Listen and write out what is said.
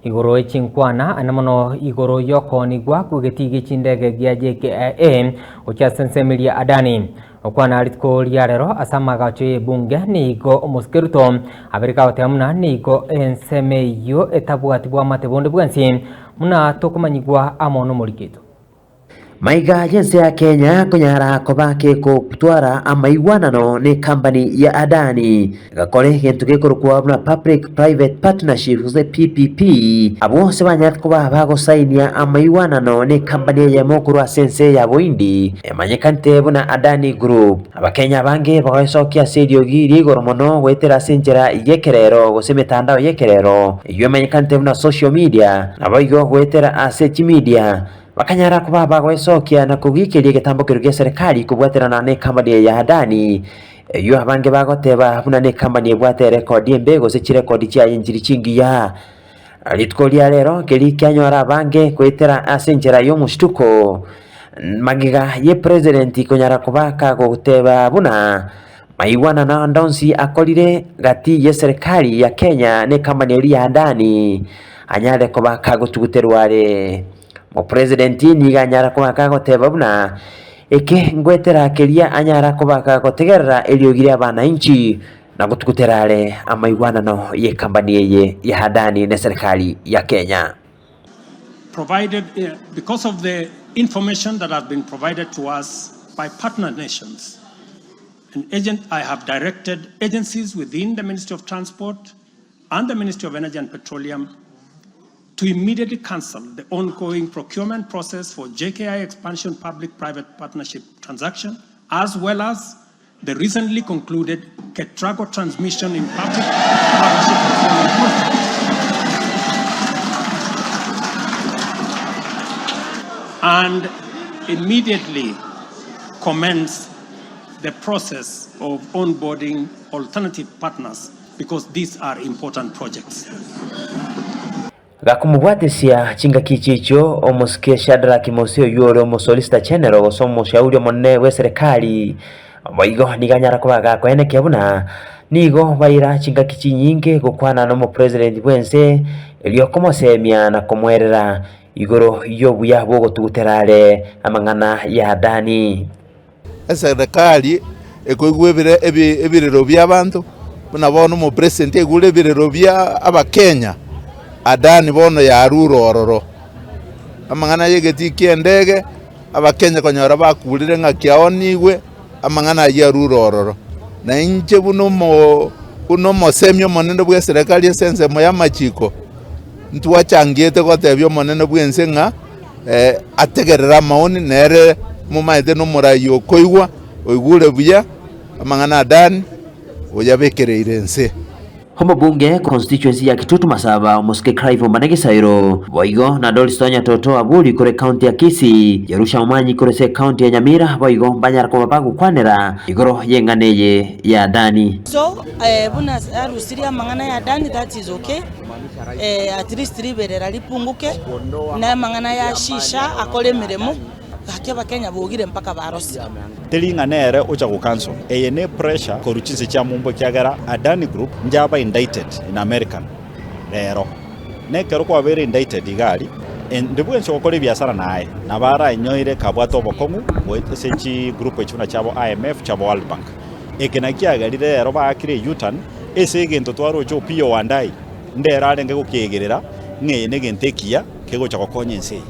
Igoro ye chinkwana ane mono igoro y'okoonigwa kw'egetii gie chindege gia JKIA gochia ase ensemo eria Adani. Okwana rituko ria rero ase amagacho y'ebunge nigo omosike Ruto abere kagoteba buna nigo ensemo eyio etabwati bwamate bonde bwensi buna tokomanyigwa amo nomoriki oito. Maiga y'ense ya Kenya konyara koba kegotwara amaigwanano n'ekampani ya Adani egakora egento gekorokwa buna Public Private Partnership gose PPP. Abwo bonsi banyarete koba bagosainia amaigwanano n'ekampani eyemo korwa ase ense ya Bohindi emanyekanete buna Adani Group. Abakenya abange bagoesokia ase eriogi ria igoro mono goetera ase enchera y'ekerero gose emetandao y'ekerero eyio emanyekanete buna social media naboigo goetera ase chimedia Bakanyara koba bagoesokia na kogiikeria egetambokero gia serikali kobwaterana nekambani eye ya Adani, eyio abange bagoteba buna nekambani ebwate erekodi embe gose chirekodi chiaye nchiri chingiya. Rituko ria rero nkeri kianyora abange goetera ase enchera y'omostuko magega ye president konyara koba kagoteba buna maigwanano ande onsi akorire gati ye serikali ya Kenya nekambani eria ya Adani anyare koba kagotuguterwa are. Omopresident nigo anyara koba kagoteba buna eke ngoetera keria anyara koba kagotegerera eriogi ria abananchi na gotugutera are amaigwanano y'ekambani eye ya Adani ne serikali ya Kenya. Provided because of the information that has been provided to us by partner nations and agent I have directed agencies within the Ministry of Transport and the Ministry of Energy and Petroleum to immediately cancel the ongoing procurement process for JKI expansion public-private partnership transaction, as well as the recently concluded Ketraco transmission in public partnership procurement contract. And immediately commence the process of onboarding alternative partners because these are important projects. Gakomobwatesia chingaki echi echio, omosike Shadrack Mose oyio ore omosolicitor general gose omoshauri omonene bw'eserekari, boigo nigo anyara koba gakoenekia buna nigo baira chingaki chinyinge gokwana nomopresident bw'ense erio komosemia na komoerera igoro y'obuya bw'ogotugutera are amang'ana y'Adani. Eserekari ekoigwa ebire ebi ebirero bi'abanto, buna bono omopresident aigure ebirero bia abakenya, Adani bono yarure ororo. Amang'ana y'egetii ki'endege, abakenya konyora bakurire ng'a kiaonigwe, amang'ana ayio arure ororo. Na inche buna omo buna omosemi omonene bw'eserekari ase ensemo y'amachiko, ntwachangiete gotebia omonene bw'ense ng'a. Ategerere amaoni, nere momaete nomorai okoigwa, oigure buya amang'ana a Dani, oyabekereire inse. Omobunge constituency ya Kitutu Masaba omosike Clive Ombane Gisairo, boigo na Doris Tonya Toto Aburi kore county ya Kisii, Jerusha Omanyi kore ase ecounty ya Nyamira boigo mbanyara koba bagokwanera igoro y'eng'ana eye ya Adani. So buna arusirie amang'ana ya Adani that is okay. At least riberera ripunguke, na amang'ana ya shisha akore emeremo, gaki abakenya bogire mpaka barosire. Teri ng'a nere ocha go cancel. Eye ne pressure korwa chinse chia mumbo ekiagera Adani Group njaba indicted in American rero. Na ekero kwabeire indicted iga aria, ende bwensi ogokora ebiasara naye nabo aranyoire kabwate obokong'u goeta ase chi group echi buna chiabo IMF, chiabo World Bank. Eke nakio kiagerire rero baakire U-turn ase egento twaroche Opiyo Wandayi ndere arenge gokeegerera ng'a eye negento ekiya kegocha gokonya ense eye.